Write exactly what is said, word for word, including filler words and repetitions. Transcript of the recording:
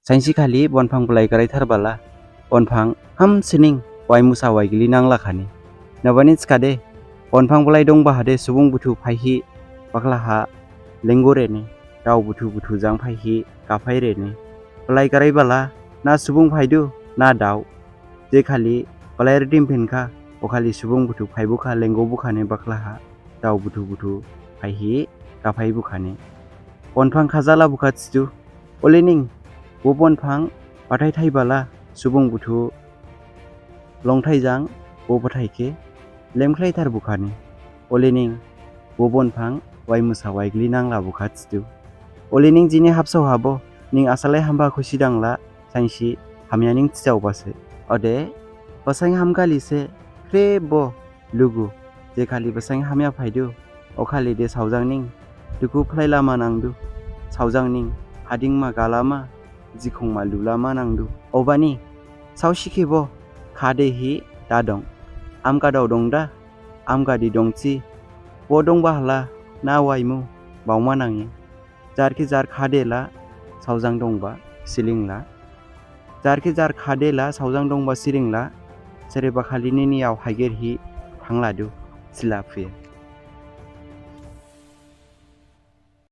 Sainsi khali bonphang blai garaithar bala, bonphang hamsining waimusa waigili nanglakhani. Nabani thikhade, bonphang blai dongba hade subung buthu phaihi bakhlaha lenggorene, dao buthu buthu jang phaihi gaphairene. Blai garai bala, na subung phaidu, na dao. Je khali blai ridim phinkha, o khali subung buthu phaibukha, lenggobukhane bakhlaha, dao buthu buthu phaihi gaphaibukhane. Bonphang khajala bukha thidu, olening, bo bonphang bathai thaibala, subung buthu longthai jang bo bathai khe lemkhlaithar bukhane. Olening, bo bonphang waimusa waigili nangla bukha thidu. Olening jini habsao habo, ning asalai hamba khusi dangla, sainsi hamya ning thijaobase. Ode, basain hamgali se, khrip bo lugu, je khali basain hamya phaidu, o khali de saojang ning dukhu phlai lama nangdu, saojang ning hadingma galama, jikhongma lulama nangdu. Obani, saosi khebo, khade hi da dong. Amga dao dong da, amga di dong thi, bo dongba hala, na waimu, baoma nangya. Jar khe jar khade la, saojang dongba, siling la. Jar khe jar khade la, saojang dongba, siling la. Sereba khali nini yao haiger hi, thangladu, sila phuya.